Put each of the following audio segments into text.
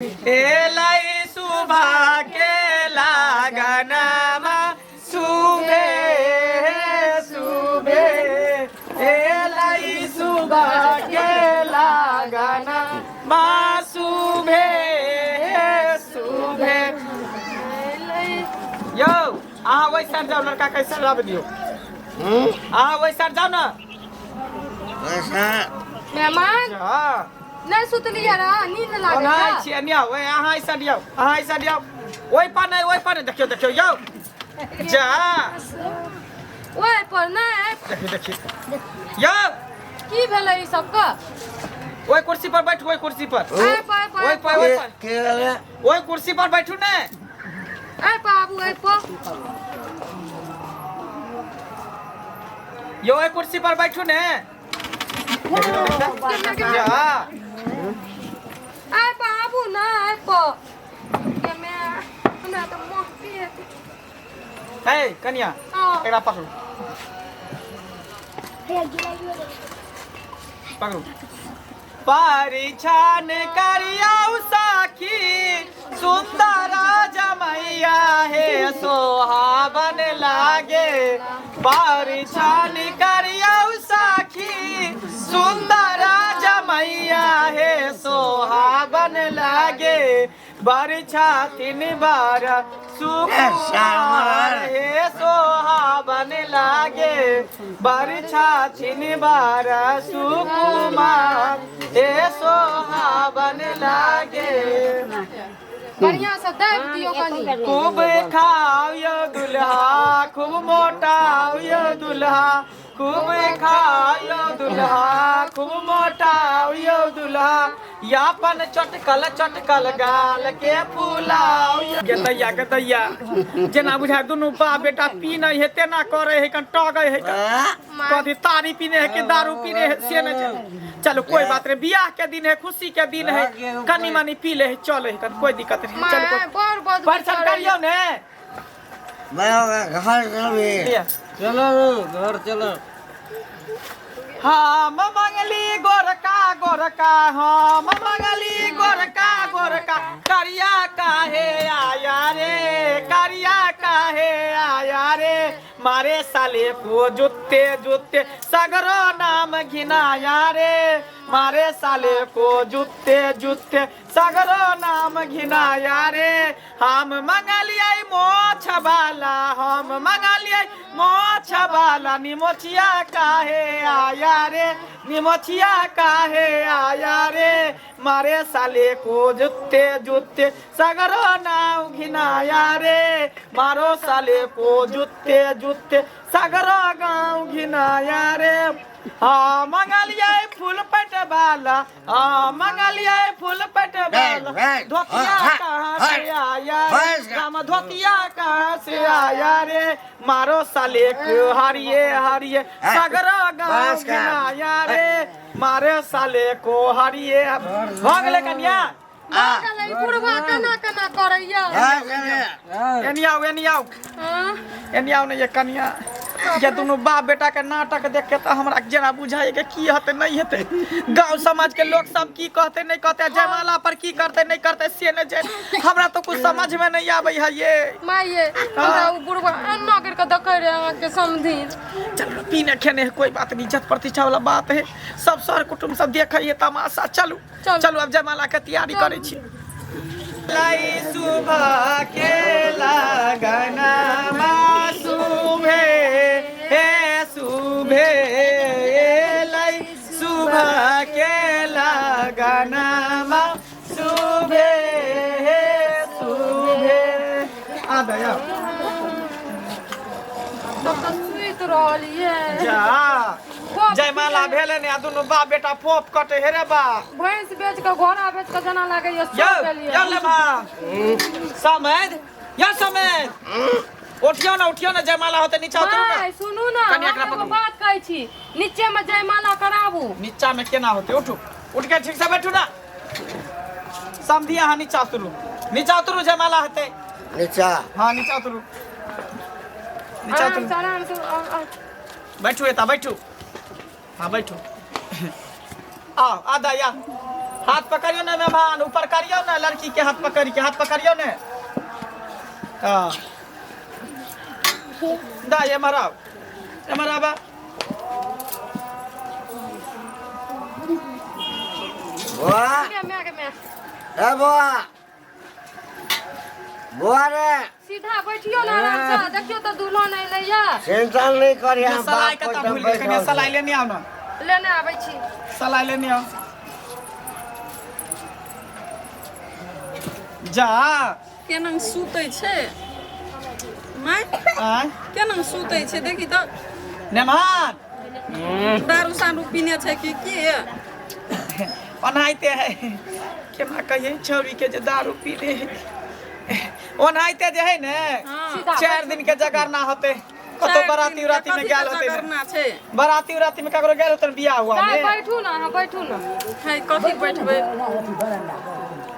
एलै सुबह के लागनमा सुबे सुबे, एलै सुबह के लागनमा सुबे सुबे। यौ अहाँ ओहि साइड जाउ, लड़का कैसे लाब दियौ। अहाँ ओहि साइड जाउ ने। मेहमान हाँ नहि सुतलियै रह, नींद लागल ओना है। छियै एने आउ, ए, अहाँ एहि साइड आउ, अहाँ एहि साइड आउ। ओहि पर नहि, ओहि पर नहि, देखियौ देखियौ यौ जा। ओहि पर नहि। देखियौ देखियौ यौ। की भेलै ई सबके? ओहि कुर्सी पर बैठू, ओहि कुर्सी पर, एहि पर, एहि पर, ओहि पर, ओहि पर, के भेलै? ओहि कुर्सी पर बैठू ने। एहि पर आबू, एहि पर। यौ ओहि कुर्सी पर बैठू ने। जा। एहि पर आबू ने, एहि पर। गे माय, हमरा तऽ महकी हेतै। हे कनिया। हँ। एकरा पकड़ू पकड़ू। परिछन करियौ सखी सुंदर जमैया हे सोहावन लागे। परिछन करियौ सखी सुंदर जमैया हे सोहावन लागे। बरछाथिन बर सुकुमार हे सोहावन लागे। बरछाथिन बर सुकुमार हे सोहावन लागे। बढ़िया से दाबि दियौ कनी। खूब खाओ यो दुल्हा, खूब मोटाओ यो दुल्हा, खूब खाओ यो दुल्हा, खूब मोटाओ यो दुल्हा, यापन चटकल चटकल गाल के फुलाओ यो। गेतैया गेतैया जेना बुझाय दुनू बाप बेटा पी नहीं है तेना करे है, कन टगे है, कथी तारी पीने है कि दारू पीने है से नहीं चले। चलो कोई बात नहीं, बियाह के दिन है, खुशी के दिन है, कनी मनी पी ले है, चले है, कन कोई दिक्कत नहीं। चलो माय कोई बड़ बदबू परछन करैया। करियौ ने। मैं घर चलबी। लिअ। चलो घर चलो। हम मंगली गोरका गोरका, हम मंगली गोरका गोरका, करिया काहे आया रे, करिया काहे आया रे, मारे साले को जुत्ते जुत्ते सगरो नाम घिनाया रे, मारे साले को जुत्ते जुत्ते सगरो नाम घिनाया रे। हम मंगलियै मोछ वाला, हम मंगलियै मोछ वाला, निमोछिया काहे आया रे, निमोछिया काहे आया रे, मारे साले को जुत्ते जुत्ते सगरो नाम घिनाया रे, मारो साले को जुत्ते जुत्ते सगरो गाँव घिनाया रे। हाँ मंगलियै फूल पट वाला, हाँ मंगलियै फूल पट वाला, धोतिया कहाँ से आया रे, राम धोतिया कहाँ से आया रे, मारो साले को हरिये हरिये सगरो गाँव घिनाया रे, मारे साले को हरिये। भऽ गेलै कनिया। भऽ गेलै। ई बुढ़बा केना केना करैया। एनी आउ, एनी आउ। हँ? एनी आउ ने ये कनिया। ये दुनू बाप बेटा के नाटक देख के तऽ हमरा जेना बुझाइ के की हेतै नहीं हेतै, गांव समाज के लोग सब की कहते नहीं कहते, जयमाला पर की करते नहीं करते से नहीं जाने, हमरा तो कुछ समझ में नहीं आबै है ये। माय ये, हमरा ओ बुढ़बा एना करि कऽ देखै रहै अहाँके समधिन। चलो पीने खेने है कोई बात नहीं, इज्जत प्रतिष्ठा वाला बात है, सब सर कुटुम्ब सब देखे है तमाशा। चलू चलू। चलू अब जयमाला के तैयारी करै छी। लाई सुबह के लगनमा सुबे हे सुबे, लाई सुबह के लगनमा सुबे हे सुबे। आ दया। तब तऽ सुति रहलियै। जा जयमाला भेलै ने, आ दुनू बाप बेटा फोप कटे हे रे बा। भैंस बेच कऽ घोड़ा बेच कऽ जेना लागैया यौ सो गेलियै। यौ लेबा समैध, यौ समैध उठियौ ने, उठियौ ने, जयमाला होतै नीचा उतरू ने। माय सुनू ने, कनिया हम एकरा एगो पकड़ू। बात कहै छी, नीचे मे जयमाला कराबू। नीचा में केना होतै? उठू, उठ के ठीक से बैठू ना समधी, अहाँ नीचा उतरू, नीचा उतरू, जयमाला हेतै। नीचा? हाँ नीचा उतरू, नीचा आराम उतरू। से, आराम से आ- आ। बैठू एता बैठू, हाँ बैठू। आओ आदा या हाथ पकड़ियो ने मेहमान, ऊपर करियो ने, लड़की के हाथ पकड़ के, हाथ पकड़ियो ने। हाँ दा ये मराव, ये मराबा। बौआ। गे माय, गे माय। ए बौआ, बौआ रे। सीधा बैठियो ना आराम से, देखियो तो दुल्हन अइलैया। टेंशन नहीं करी, हम सलाई बाप कतऽ ओहिठाम भूलि गेल? कनि बैठल सलाई छी। लेने आउ ने। लेने आबै छी। सलाई लेने आउ जा। केना सुतै छै माय? आँय? केना सुतै छै देखी तऽ। नेमान, दारू सारू पीने छै कि की? ओनाहिते है, केना कहियै छौड़ी के जे दारू पीने है। ओनाहिते जे है ने, सीधा 4 दिन के जगरना होते, कतौ चारि बराती दिन के उराती में कथी गेल के होते ने। जगरना छै? बराती उराती में ककरो गेल होते ने बियाह हुआ दाइ में। बैठू ना, अहाँ बैठू ना। है कथी बैठबै,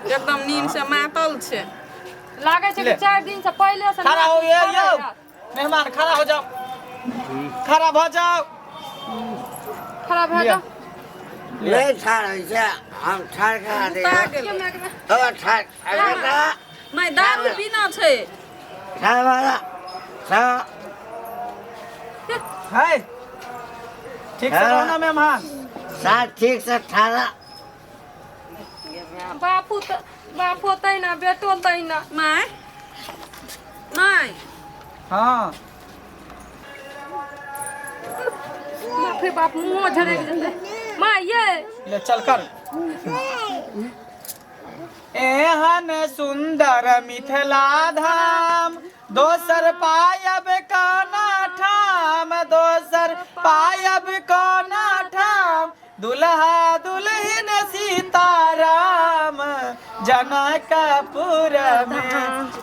एकदम नींद से मातल छै। लागै छै ले। कि 4 दिन से पहिले से खड़ा हो नाच ये करै यौ। हैत। मेहमान, खड़ा हो जाओ, खड़ा भऽ जाओ। खड़ा भए लिअ। जाउ। नहीं ठाढ़ होइ छै, हम ठाढ़ करा दै। सुता गे गेलै। माय, गे माय। ओ ठाढ़, अरे तऽ नहि, दारू पीना छै। ठाढ़ भऽ जा, ठाढ़। है, ठीक से रहो ना मेहमान। साथ ठीक से ठाढ़। बापू तऽ बापो तहिना, बेटो तहिना। माय, माय। हाँ। बाप रे बाप, मुँहो झड़कि जेतै माँ ये। ले चल कर। एहन सुंदर मिथिला धाम दोसर पायब कोना ठाम, दोसर पायब कोना ठाम। दुल्हा दुल्हन सीताराम जनकपुर में,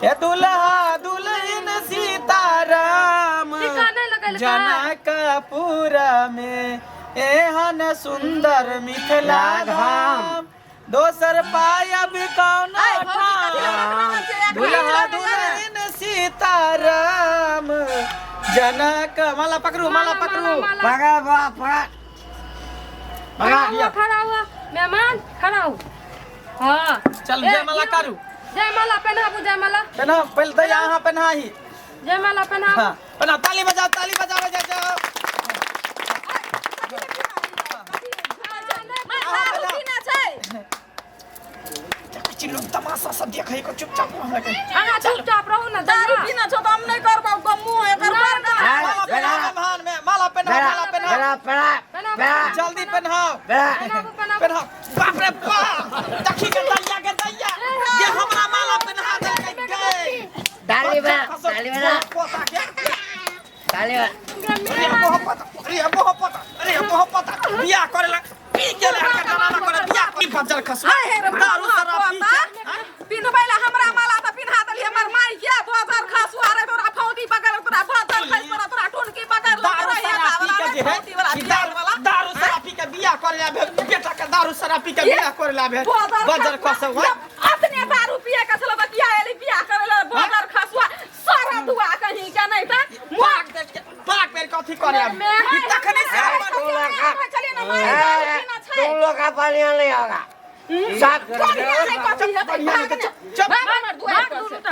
ए दुल्हा दुल्हन सीताराम टीका नहि लगेलकै? जनकपुर में। एहन सुंदर मिथिला धाम दोसर पायब कौन ठाम, दुल्हा दुल्हन सीताराम जनक। माला पकड़ू, माला पकड़ू। पकड़ बौआ, पकड़। खड़ा हुआ, खड़ा हुआ मेहमान, खड़ा हो। हाँ। चल। ए, जयमाला करू। जयमाला पहनाबू, जयमाला। पहनाओ पहले दैया, अहाँ पहनाही। जयमाला पहनाबू। हाँ, पहनाओ। ताली बजाओ, ताली बजाओ, बजाओ जाओ। दारू पीना छै। चिल्लू तमाशा सब देखै को, चुपचाप हमरा के। अहाँ चुपचाप रहू ना। दारू दैया। पीना छौ तऽ हम नहि करबौ गो मुँह एकर बड़ गला। माला पहनाओ मेहमान में, माला पहनाओ, माला पहनाओ। पेड़ा पेड़ा पेड़ा। जल्दी पहनाओ। पेड़ा। पहनाबू, पहनाबू। पहनाओ। बाप रे बाप, देखी के दैया के दैया ये हमरा माला पहना देलकै गे। ताली बजा, ताली बजा। पोता के। ताली बजा। अरे मोहब्बत, अरे मोहब्बत, अरे मोहब्बत, बियाह करे ला पी के ले हरकत डरामा करे बियाह पी बजर खसु आय हे रे दारू शराब पी के। पिन्हबै ला हमरा माला तऽ पिन्हा देली हमर माय के। बजर खसुआ रे, तोरा फौजी पकड़, तोरा बजर खस पड़ा, तोरा टुनकी पकड़ लो। दारू शराब पी के जे है ई दारू, दारू शराब पी के बियाह करे ला भेल बेटा के, दारू शराब पी के बियाह करे ला भेल बजर खसु। अपने दारू पिए के छलो तऽ किया एली बियाह करे ला? बजर खसुआ सारा दुआ कहीं के नहीं तऽ पाक देख के पाक बेर कथी करे अब ई तखनी से तुम लोग का चलिए ना माय, दारू पीना छै। तुम लोग का बढ़िया नहीं होगा सब। बढ़िया नहीं, चुप, चुप।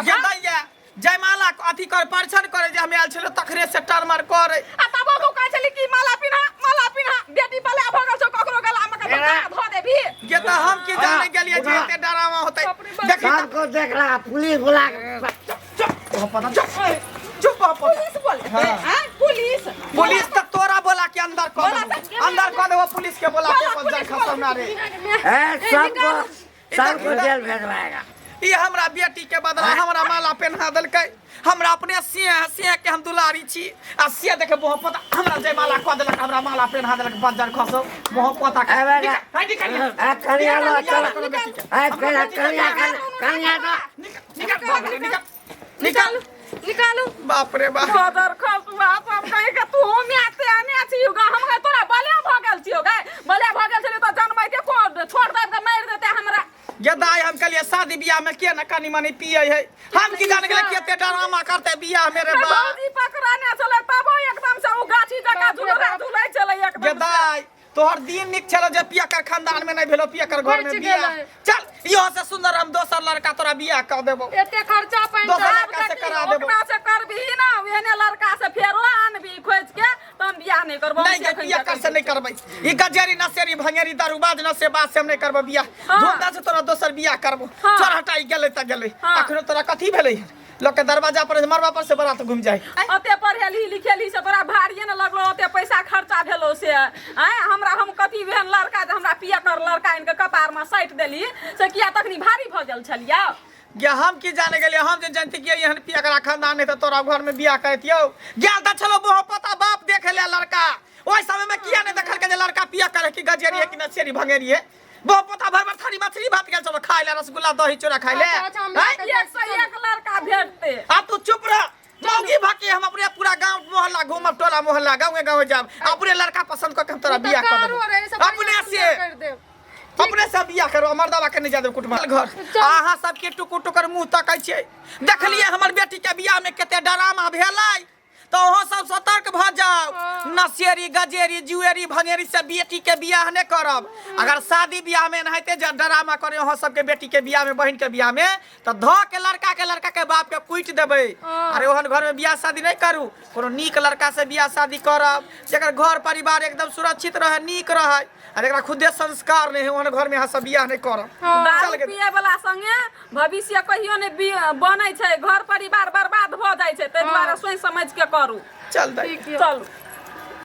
ये दैया जयमाला अथी कर परछन करे जे हम आयल छलो तखने से टरमर करे। आ तबो तू कहै छली कि माला पिन्हा, माला पिन्हा। बेटी पले भऽ गेल छौ, ककरो गला मे कतौ धऽ देबही। ये तो हम की जाने गेलिए जे एते डरामा होतै, देखी। सबको देख रहा, पुलिस बुला के। चुप पता, चुप चुप पता। पुलिस बोले? हाँ। आँय, पुलिस? पुलिस तक तोरा बोला के अंदर कर देबो, अंदर कर देबो पुलिस के बोला के बज्जर खसौना रे। ए, सबको सबको जेल भेजवाएगा। ई हमरा बेटी के बदला हमरा माला पहना देलकै। हमरा अपने सिंह सिंह के हम दुलारी छी आ से देखे मोह पता हमरा जयमाला कऽ देलक, हमरा माला पहना देलक बज्जर खसौ मोह पता के। ए बेटा। निकल, है, निकल, निकल। ए कनिया लो चलो। बेटी के। ए कनिया, कनिया, कनिया दो। निकल, निकल, बाप रे, निकल निकल। निकालू। बाप रे बाप। बदर खसुआ सब कहि के तू म्याते आने छियौ गा। हम गए तोरा बले भऽ गेल छियौ गे, बले भऽ गेल छलियौ तऽ जनमैते को छोड़ दे के मारि देते हमरा। ये दाई, हम कहलिए शादी बियाह में के न कनी मनी पिए है, हम की जान गेले कि एते ड्रामा करते बियाह मेरे बाप। भौजी पकड़ाने छलै तबो एकदम से ओ गाछी जकाँ झुलरा झुलै छलै ये एकदम से। दाई, तोहर दिन नीक छलो जे पियकर खानदान में नहीं भेलो, पियकर घर में बचि बियाह। गेलै। चल, इहो से सुंदर हम दोसर लड़का तोरा बियाह कर देबो। एते खर्चा पानि दोसर तऽ लड़का से करा देबो। ओकरा से करबही ना, एहने लड़का से फेरो आनबी खोज के, तऽ हम बियाह नहि करबो। नहीं गे, पियकर से नहीं करबै। ई गजेरी नसेरी भंगेरी दारूबाज नशेबाज से हम नहीं करबै बियाह। हाँ। धूमधाम से तोरा दोसर बियाह करबो। हाँ। चल हटाई, गेलै तऽ गेलै। हाँ। अखनो तोरा कथी भेलै? लोग के दरवाजा पर मरबा पर से बारात घूम जाए। ओते पढ़ेलही लिखेलही से तोरा भारिये ने लगलो, ओते पैसा खर्चा भेलो से। आँय, हमरा हम कथी भेल लड़का जे हमरा पियकर लड़का आनि कऽ कपारमे साटि देली से? किया तखनी भारी भऽ गेल छलियै? गे, हम की जाने गेलियै? हम जे जानती कि एहन पियकरा खानदान नहीं तऽ तोरा घर में बियाह करतियौ। गेल तऽ छलो बोहो पता बाप देखे ले लड़का। ओहि समय में किया नहीं देखल के जे लड़का पिया करे कि गजेरी है कि नसेरी भंगेरी है? बोहो पता भर भर थारी मछली भात गेल चलो खाय ले, रसगुल्ला दही चूड़ा खाय ले। अच्छा, अच्छा, हम हैं? लऽ एक से एक लड़का भेटते। आ तू चुप रह मौगी भाकी। हम अपने पूरा गांव मोहल्ला घूमब, टोला मोहल्ला, गाँवे गाँवे जाब, अपने लड़का पसंद करके हम तोरा तू तऽ बियाह कर कारो देबो। रहे, सब अपने बढ़िआँ से सुन्दर कर देब। अपने से बियाह करो, मर्दावा के नहीं जादे कुटुम्ब घर। चल। अहाँ सबके टुकुर टुकुर मुंह तकै छियै। देखलियै हमर बेटी के बियाह में कते डरामा भेलै? तऽ अहाँ सब सतर्क भऽ जाउ। नशेरी गजेरी जुएरी भंगेरी से बेटी के बियाह नहि करब। अगर शादी बियाह में एनाहिते जे डरामा करे अहाँ सबके बेटी के बियाह में, बहिन के बियाह में, तऽ धऽ के लड़का के, लड़का के बाप के कुटि देबै। अरे, ओहन घर में बियाह शादी नहि करू। कोनो नीक लड़का से बियाह शादी करब जेकर घर परिवार एकदम सुरक्षित रहे, नीक रहे, आ जकरा खुदे संस्कार नहि है, ओहन घर में अहाँ सब बियाह नहि करब। दारू चल गे। पिए वाला संगे भविष्य कहियो नहि बनै छै, घर परिवार बर्बाद भऽ जाइ छै। ताहि दुआरे सोचि समझ के करू। चल दै। ठीक यऽ। चलू।